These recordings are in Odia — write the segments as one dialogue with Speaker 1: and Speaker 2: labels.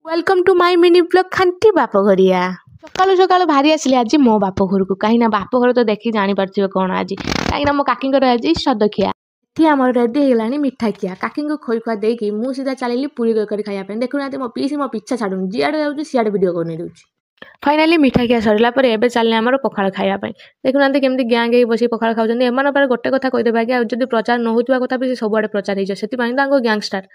Speaker 1: Welcome to my mini vlog ଖାଣ୍ଟି ବାପଘରିଆ। ସକାଳୁ ସକାଳୁ ବାହାରି ଆସିଲି ଆଜି ମୋ ବାପ ଘରକୁ, କାହିଁକିନା ବାପ ଘର ତ ଦେଖି ଜାଣିପାରୁଥିବେ କ'ଣ ଆଜି, କାହିଁକିନା ମୋ କାକିଙ୍କର ଆଜି ସଦଖିଆ। ଏଠି ଆମର ରେଡ଼ି ହେଇଗଲାଣି ମିଠା ଖିଆ। କାକିଙ୍କୁ ଖୋଇ ଖୁଆ ଦେଇକି ମୁଁ ସିଧା ଚାଲିଲି ପୁରୀ ତରକାରୀ ଖାଇବା ପାଇଁ। ଦେଖୁନାହାନ୍ତି, ମୋ ପିଇସି ମୋ ପିଛା ଛାଡ଼ୁନି, ଯିଆଡ଼େ ଯାଉଛି ସିଆଡ଼େ ଭିଡ଼ିଓ ବନେଇ ଦେଉଛି। ଫାଇନାଲି ମିଠା ଖିଆ ସରିଲା ପରେ ଏବେ ଚାଲିଲେ ଆମର ପଖାଳ ଖାଇବା ପାଇଁ। ଦେଖୁନାହାନ୍ତି କେମିତି ଗ୍ୟାଙ୍ଗ ହେଇ ବସିକି ପଖାଳ ଖାଉଛନ୍ତି। ଏମାନଙ୍କ ପାଖରେ ଗୋଟେ କଥା କହିଦେବା କି ଆଉ ଯଦି ପ୍ରଚାର ନ ହେଉଥିବା କଥା ବି ସେ ସବୁଆଡ଼େ ପ୍ରଚାର ହେଇଯିବ, ସେଥିପାଇଁ ତାଙ୍କ ଗ୍ୟାଙ୍ଗଷ୍ଟାର।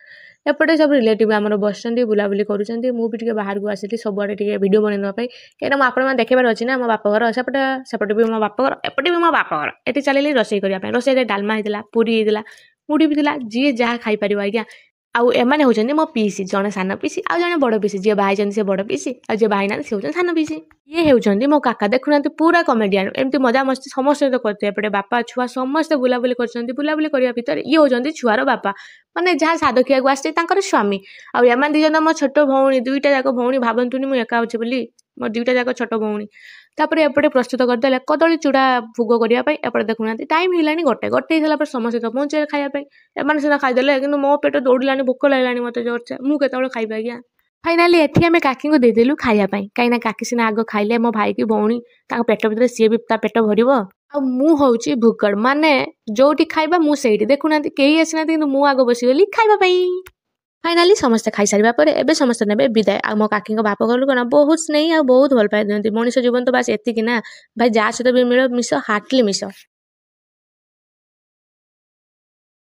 Speaker 1: ଏପଟେ ସବୁ ରିଲେଟିଭ୍ ଆମର ବସିଛନ୍ତି, ବୁଲାବୁଲି କରୁଛନ୍ତି। ମୁଁ ବି ଟିକେ ବାହାରକୁ ଆସିଲି ସବୁଆଡ଼େ ଟିକେ ଭିଡ଼ିଓ ବନେଇ ଦେବା ପାଇଁ, କାହିଁକିନା ମୁଁ ଆପଣମାନେ ଦେଖିବାର ଅଛି ନା। ମୋ ବାପଘର ସେପଟେ, ସେପଟେ ବି ମୋ ବାପଘର, ଏପଟେ ବି ମୋ ବାପଘର। ଏଠି ଚାଲିଲି ରୋଷେଇ କରିବା ପାଇଁ। ରୋଷେଇରେ ଡାଲମା ହେଇଥିଲା, ପୁରୀ ହେଇଥିଲା, ମୁଢ଼ି ବି ଥିଲା, ଯିଏ ଯାହା ଖାଇପାରିବ ଆଜ୍ଞା। ଆଉ ଏମାନେ ହେଉଛନ୍ତି ମୋ ପିଇସି, ଜଣେ ସାନ ପିଇସି ଆଉ ଜଣେ ବଡ଼ ପିଇସି। ଯିଏ ବାହା ହେଇଛନ୍ତି ସେ ବଡ଼ ପିଇସି, ଆଉ ଯିଏ ବାହା ହେଇନାହାନ୍ତି ସେ ହେଉଛନ୍ତି ସାନ ପିଇସି। ଇଏ ହେଉଛନ୍ତି ମୋ କାକା। ଦେଖୁନାହାନ୍ତି, ପୁରା କମେଡ଼ିଆନ୍, ଏମିତି ମଜାମସ୍ତି ସମସ୍ତେ ସହିତ କରୁଥିବେ। ଏପଟେ ବାପା ଛୁଆ ସମସ୍ତେ ବୁଲାବୁଲି କରୁଛନ୍ତି। ବୁଲାବୁଲି କରିବା ଭିତରେ ଇଏ ହେଉଛନ୍ତି ଛୁଆର ବାପା, ମାନେ ଯାହା ସାଦ ଖିଆକୁ ଆସିছে ତାଙ୍କର ସ୍ୱାମୀ। ଆଉ ଏମାନେ ଦୁଇ ଜଣ ମୋ ଛୋଟ ଭଉଣୀ, ଦୁଇଟା ଯାକ ଭଉଣୀ। ଭାବନ୍ତୁନି ମୁଁ ଏକା ଅଛି ବୋଲି, ମୋ ଦୁଇଟା ଯାକ ଛୋଟ ଭଉଣୀ। ତାପରେ ଏପଟେ ପ୍ରସ୍ତୁତ କରିଦେଲେ କଦଳୀ ଚୂଡ଼ା ଭୋଗ କରିବା ପାଇଁ। ଏପଟେ ଦେଖୁନାହାନ୍ତି, ଟାଇମ୍ ହେଲାଣି ଗୋଟେ। ଗୋଟେ ହେଇସାରିଲା ପରେ ସମସ୍ତେ ତ ପହଞ୍ଚିଲେ ଖାଇବା ପାଇଁ। ଏମାନେ ସିନା ଖାଇଦେଲେ, କିନ୍ତୁ ମୋ ପେଟ ଦୌଡ଼ିଲାଣି, ଭୋକ ଲାଗିଲାଣି ମୋତେ ଜୋରସେ। ମୁଁ କେତେବେଳେ ଖାଇବି ଆଜ୍ଞା? ଫାଇନାଲି ଏଠି ଆମେ କାକିଙ୍କୁ ଦେଇଦେଲୁ ଖାଇବା ପାଇଁ, କାହିଁକିନା କାକି ସିନା ଆଗ ଖାଇଲେ ମୋ ଭାଇ କି ଭଉଣୀ ତାଙ୍କ ପେଟ ଭିତରେ ସିଏ ବି ତା ପେଟ ଭରିବ। ଆଉ ମୁଁ ହେଉଛି ଭୁକଡ଼, ମାନେ ଯୋଉଠି ଖାଇବା ମୁଁ ସେଇଠି। ଦେଖୁନାହାନ୍ତି, କେହି ଆସିନାହାନ୍ତି କିନ୍ତୁ ମୁଁ ଆଗ ବସିଗଲି ଖାଇବା ପାଇଁ। ଫାଇନାଲି ସମସ୍ତେ ଖାଇସାରିବା ପରେ ଏବେ ସମସ୍ତେ ନେବେ ବିଦାୟ। ଆଉ ମୋ କାକିଙ୍କ ବାପ ଘର କ'ଣ ବହୁତ ସ୍ନେହୀ ଆଉ ବହୁତ ଭଲ ପାଇ ଦିଅନ୍ତି। ମଣିଷ ଜୀବନ ତ ବାସ୍ ଏତିକି ନା ଭାଇ, ଯାହା ସହିତ ବି ମିଳ ମିଶ, ହାର୍ଟଲି ମିଶ।